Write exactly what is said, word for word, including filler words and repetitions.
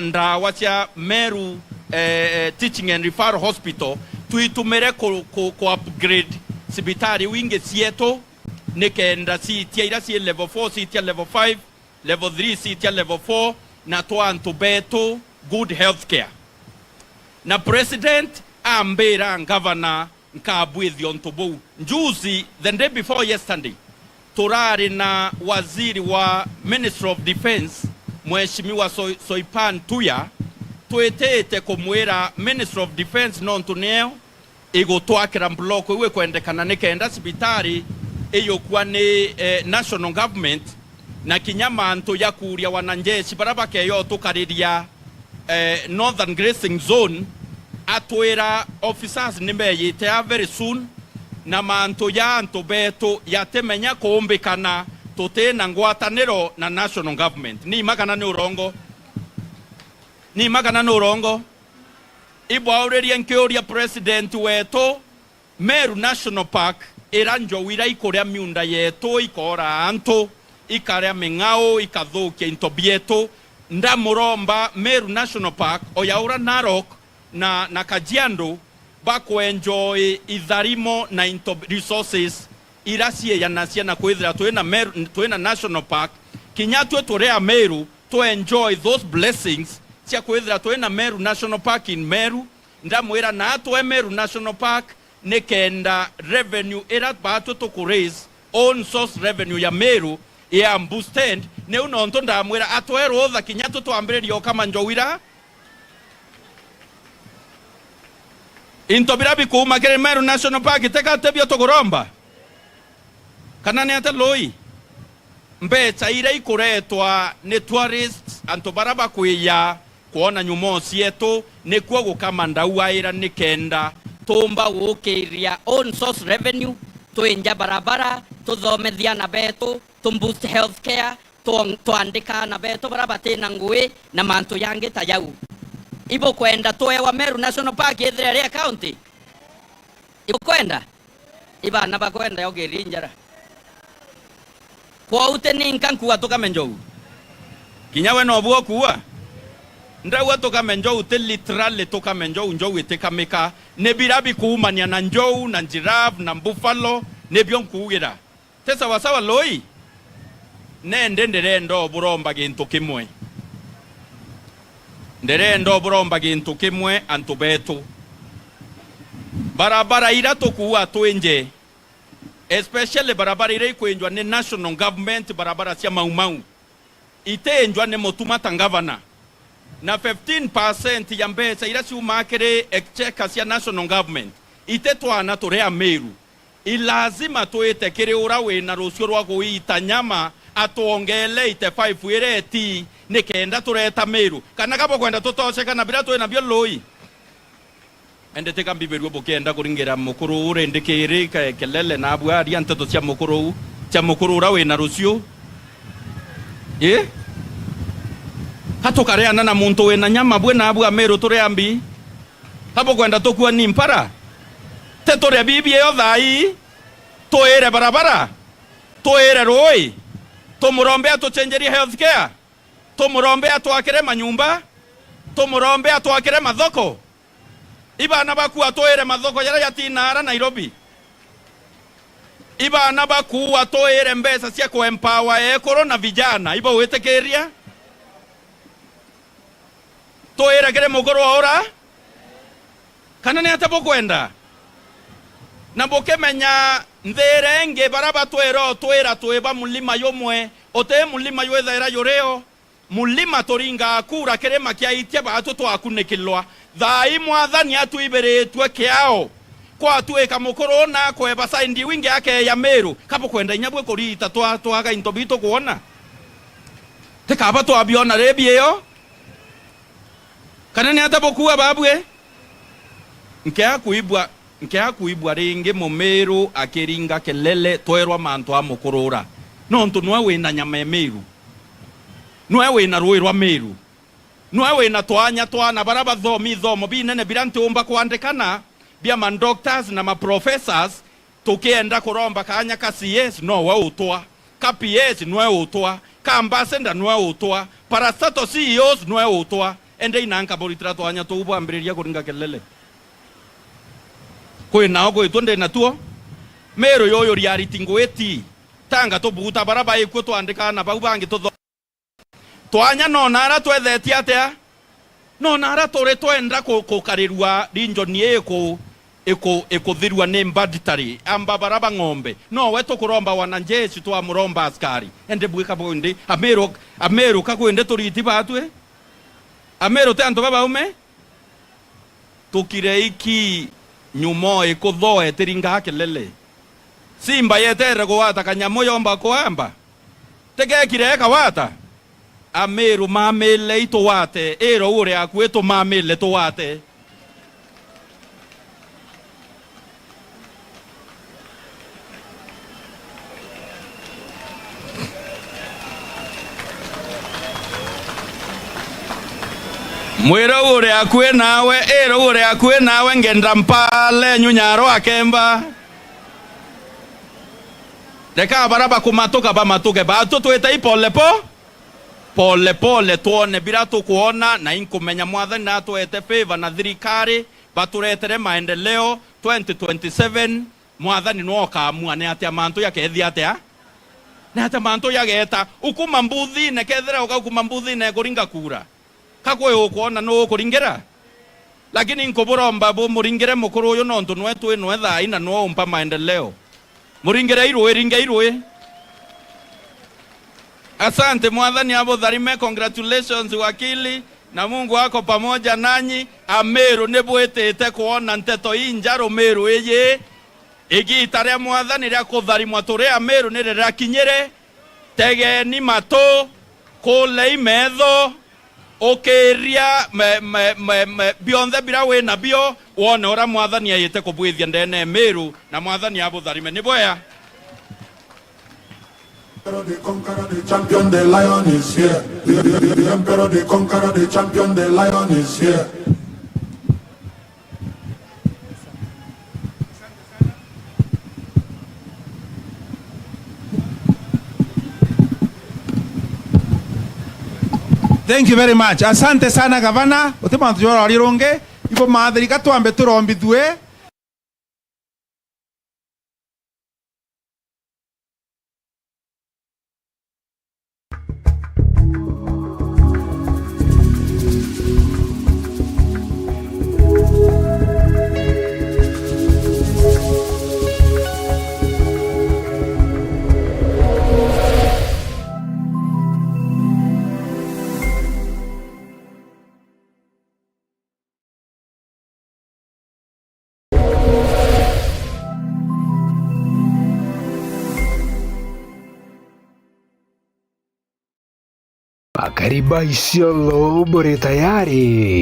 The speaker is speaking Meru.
ndawa cia Meru, eh, eh, Teaching and Referral Hospital, twitumire ku, ku, ku upgrade cibitari iu ingi cietu, nikenda ciitia iria cii level four, ciitia level five, level three, ciitia level four, na twa antu betu good health care. Na president ambira ngavana nkabwithia untu buu. Juzi, the day before yesterday, turari na waziri wa Ministry of Defence, Mheshimiwa Soi-, Soipan Tuya, twitite kumwira Ministry of Defence nontu niyo igutwakira block iu ikwendekana nikenda cibitari iyukua ni, eh, national government, na kinya mantu ya kuuria wanajeshi baria bakeya utukariria, eh, Northern Grazing Zone, atwira officers ni meyite a very soon, na mantu ja antu betu yatimenya kuumbikana tutina ngwataniro na national government. Ni ima kana ni urongo? Ni ima kana ni urongo? Ibwauririe nkiuria president wetu, Meru National Park, ira njou ira ikuria miunda yetu, ikoora antu, ikaria ming'au, ikathukia into bietu, ndamuromba Meru National Park, oya ura Narok na, na Kajiado, bakuenjoy itharimo na into resources ira cieyanacia na kwithira twina Meru, twina National Park, kinya twi turi Ameru, tu enjoy those blessings cia kwithira twina Meru National Park in Meru. Ndamwira, na atwe Meru National Park, nikenda revenue ira baatwi tuku raise, own source revenue ya Meru, ya boosted. Niu nontu ndamwira, atwe rutha kinya tutwambiririe ukama njou ira. Into bira bikuuma kiri Meru National Park, teka tibio tukuromba? Kana ni atia Lui? Mbeca iria ikuretwa ni tourists, antu baria bakwija kwona nyumoo cietu, nikuo gukama ndaua ira nikenda tuumba gukiria own source revenue, twinja barabara, tuthomethia ana betu, tu boost health care, twa-, twandika ana betu baria batina ngui na mantu jangi ta jau. Ibukwenda twewa Meru National Park ithire iri a county? Ibukwenda? Ibana bakwenda yokiri njara. Kwou ti ninka nkuuga tukame njou? Kinya we nobu ukuuga? Ndauga tukame njou, ti literally tukame njou, njou itikamika. Ni bira bikuumania na njou, na giraffe, na buffalo, nibio nkuugira. Ti sawasawa Lui? Nendi ndirenda uburomba gintu kimwe. Ndirenda uburomba gintu kimwe, antu betu. Barabara ira tukuua twinje, especially barabara ira ikwinjwa ni national government, barabara cia Mau Mau, itiinjwa ni Mutuma ta ngavana. Na fifteen percent ya mbeca ira ciumaa kiri exchequer cia national government, iti twana turi Ameru. I lazima twite kiri ura wina rucio rwa kuita nyama, atwongele ite five ira eti, nikenda tureta Meru. Kana ka bukwenda tutoceka na bira twi nabio Lui? Ende tika mbibirue bukienda kuringira mukuru uu rindi kiri ke-, kelele, nabu aria nteto cia mukuru uu, cia mukuru ura wina rucio. Ii? Ka tukareana na muntu wina nyama, bwi nabu Ameru turi ambi? Ka bukwenda tukua ni mpara? Ti turia bibi iyo thaa ii, tuire barabara, tuire rui, tumurombe atuchenjerie health care, tumurombe atwakire manyumba, tumurombe atwakire mathoko. Ibana baku atwire mathoko jaria jatina ara Nairobi. Ibana baku atwire mbeca cia kuempower ekuru na vijana. Ibo witikiria? Twire kiri mukuru wa ura? Kana ni atia bukwenda? Na bukimenya nthi iria ingi, baria batwire utwira twi ba mulima jumwe, uti mulima jwithaira jurio. Mulima turingaa kura kirima kiaitia baatu twakunikilwa. Thaa ii Mwathani atwibiritue kiao. Kwatwika mukuru una akweba side iu ingi akeeja Miru. Ka bukwenda inya bwi kurita twa-, twaga into bitu kwona? Tikaba twabiona ri biio? Kana ni atia bukuuga babui? Nkea kuibua, nkea kuibua ringi Mumiru akiringa kelele twerwa mantu a mukurura. Nontu nwe wina nyama e Miru. Nwe wina rui rwa Miru. Nwe wina twanya twana baria bathomi ithomo binene biria ntiumba kwandikana, bia ma doctors na ma professors, tukienda kuromba kanya ka C S, nowe utwa. Ka P S, nwe utwa. Ka ambassador, nwe utwa. Parastatal C E Os, nwe utwa. Ende ina nkaburitira twanya tuu bwambiriria kuringa kelele. Kwi nao gwitwe ndi natuo. Miru yuyu riariti ngwiti. Tanga tubuta bara baikuo twandika na bau bangi tutho-, twanya nona ara twethetie atia? Nona ara turi twenda ku-, kukarirua region ii iku-, iku-, ikuthirua ni banditry, amba bara ba ng'ombe. Nowe tukuromba wanajeshi, twamuromba askari. Ende bwika bwindi, Amiru, Amiru ka kwindi turiti batwi? Amiru ti antu babaume? Tukire iki nyumo ikuthoe tiringaa kelele. Simba yetere kugwata kanyamu yomba kwamba? Tigekire ekawata? Amiru mamile itugwate, iro ure akui tumamile tugwate. Mwira uu uri akui nawe, ira uu uri akui nawe, ngenda mpale nyunyaro akemba. Reka bara bakumatuka bamatuke, batu twite i pole po, pole pole, twone bira tukwona, na inkumenya Mwathani natwete favor na thirikari, baturetere maendeleo twenty twenty-seven. Mwathani nwe ukaamua ni atia mantu jakethia atia, ni atia mantu jageeta. Ukuma mbuthine, kethira ukaukuma mbuthine kuringa kura, ka kwi ukwona nu ukuringira? Lakini nkuburomba bumuringire mukuru uyu, nontu nwe twi nwe thaai na nwe umpa maendeleo. Muringire irui, ringe irui. Asante, Mwathani abutharime. Congratulations wakili, na Mungu ako pamoja nanyi. Amiru nibwitite kwona nteto injaru Miru iji. Igita ria Mwathani ria kutharimwa turi Amiru ni rirakinyire. Tegeni matu, kulei metho, ukiria me, me, me, me, bionthe bira wi nabio, wone uria Mwathani aite kubwithia ndene Miru, na Mwathani abutharime. Ni bwea. Emperor, the conqueror, the champion, the lion is here. The, the, the, the emperor, the conqueror, the champion, the lion is here. Thank you very much. Asante sana gavana. Uti mantu jwa rori rungi. Ibo mathiri ka twambe turombithue. Bakari ba Isiolo, buri tayari?